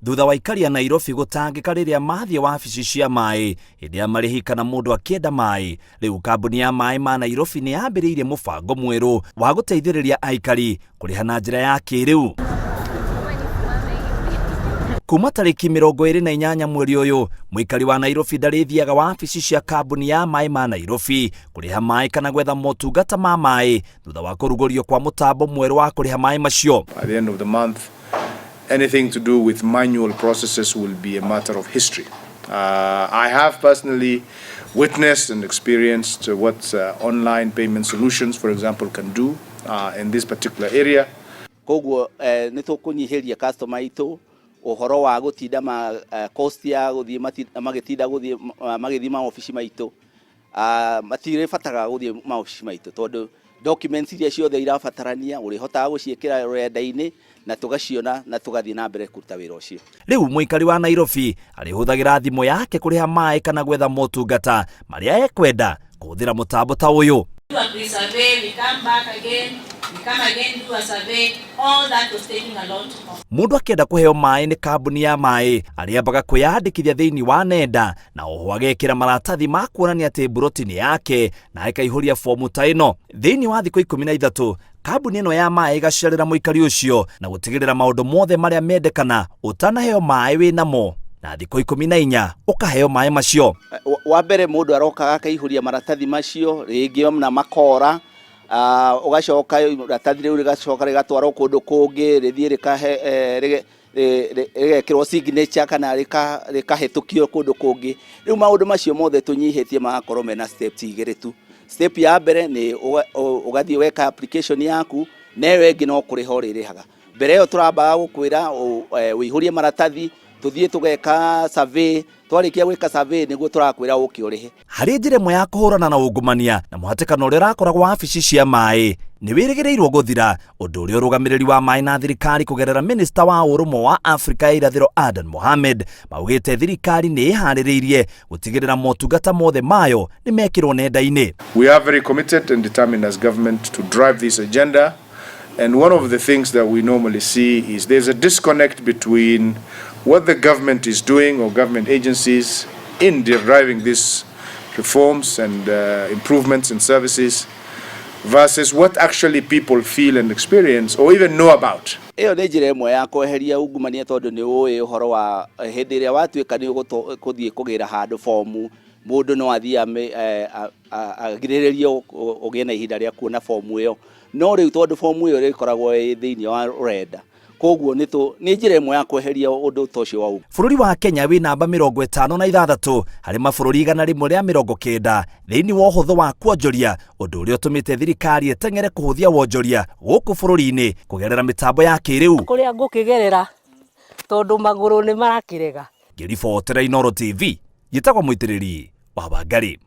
Thutha wa aikari a Nairobi gũtangĩka rĩrĩa mathiĩ wabici cia maĩ hĩndĩ ya marĩhi kana mũndũ akĩenda maĩ, rĩu kambuni ya maĩ ma Nairobi nĩ yambĩrĩirie mũbango mwerũ wa gũteithĩrĩria aikari kũrĩha na njĩra ya kĩrĩu. Kuma tarĩki 28 mweri ũyũ, mũikari wa Nairobi ndarĩthiaga wabici cia kambuni ya maĩ ma Nairobi kũrĩha maĩ kana gwetha motungata ma maĩ thutha wa kũrugũrio kwa mũtambo mwerũ wa kũrĩha maĩ macio. At the end of the month, anything to do with manual processes will be a matter of history. I have personally witnessed and experienced what online payment solutions, for example, can do in this particular area. Koguo nĩ tũkũnyihĩria customer aitũ ũhoro wa gũtinda ma cost ya gũthiĩ magĩtinda gũthiĩ magĩthiĩ maobici maitũ. Matirĩbataraga gũthiĩ maobici maitũ tondũ documents iria ciothe irabatarania ũrĩhotaga gũciĩkĩra rũrenda-inĩ na tũgaciona na tũgathiĩ na mbere kũruta wĩra ũcio. Rĩu mũikari wa Nairobi arĩhũthagĩra thimũ yake kũrĩha maĩ kana gwetha motungata marĩa ekwenda kũhũthĩra mũtambo ta ũyũ. Do a pre-survey, we come back again, we come again, do a survey. All that was taking a lot of Mũndũ akĩenda kũheo maĩ nĩ kambuni ya maĩ arĩambaga kwĩyandĩkithia thĩinĩ wa nenda na oho agekĩra maratathi ma kuonania atĩ mburoti nĩ yake na akaihũria fomu ta ĩno. Thĩinĩ wa thikũ 13, kambuni ĩno ya maĩ ĩgacerera mũikari ũcio na gũtigĩrĩra maũndũ mothe marĩa mendekana ũtanaheo maĩ wĩnamo, na thikũ 14 ũkaheo maĩ macio. Wa mbere mũndũ arokaga akaihũria maratathi macio, rĩngĩ ona makora, ũgacoka iratathi rĩu rĩgacoka rĩgatwarwo kũndũ kũngĩ, rĩthiĩ rĩkahe rĩgekĩrwo signature kana rĩkahĩtũkio kũndũ kũngĩ. Rĩu maũndũ macio mothe tũnyihĩtie magakorwo mena steps igĩrĩ tu. Step ya mbere nĩ ũgathiĩ weka application yaku, na ĩyo ĩngĩ no kũrĩha ũrĩrĩhaga. Mbere ĩyo tũrambaga gũkwĩra ũihũrie maratathi, tũthiĩ tũgeka survey, twarĩkia gwĩka survey nĩguo tũrakwĩra ũke ũrĩhe. Harĩ njĩra ĩmwe ya kũhũrana na ungumania na mũhatĩkano ũrĩa ũrakoragwo wabici cia maĩ nĩ wĩrĩgĩrĩirwo gũthira, ũndũ ũrĩa ũrũgamĩrĩri wa maĩ na thirikari kũgerera minista wa ũrũmwe wa Afrika ya irathĩro Adan Mohamed maugĩte thirikari nĩ ĩharĩrĩirie gũtigĩrĩra motungata mothe mayo nĩ mekĩrwo nenda-inĩ. We are very committed and determined as government to drive this agenda. And one of the things that we normally see is there's a disconnect between what the government is doing or government agencies in driving these reforms and improvements in services versus what actually people feel and experience or even know about. Ĩyo nĩ njĩra ĩmwe ya kweheria ungumania tondũ nĩ ũĩ ũhoro wa hĩndĩ ĩrĩa watuĩka nĩ ũgũthiĩ kũgĩra handũ bomu, mũndũ no athiĩ agirĩrĩrio ũgĩe na ihinda rĩa kuona bomu ĩyo. No rĩu tondũ bomu ĩyo ĩrĩkoragwo ĩ thĩinĩ wa rũrenda, koguo nĩ njĩra ĩmwe ya kweheria ũndũ ta ũcio wa ungumania. Bũrũri wa Kenya wĩ namba 56 harĩ mabũrũri 190 thĩinĩ wa ũhũthũ wa kuonjoria, ũndũ ũrĩa ũtũmĩte thirikari ĩteng'ere kũhũthia wonjoria gũkũ bũrũri-inĩ kũgerera mĩtambo ya kĩrĩu. Kũrĩa ngũkĩgerera tondũ magũrũ nĩ marakĩrega. Ngĩribotera Inooro TV, njĩtagwo Mũitĩrĩri wa Wangari.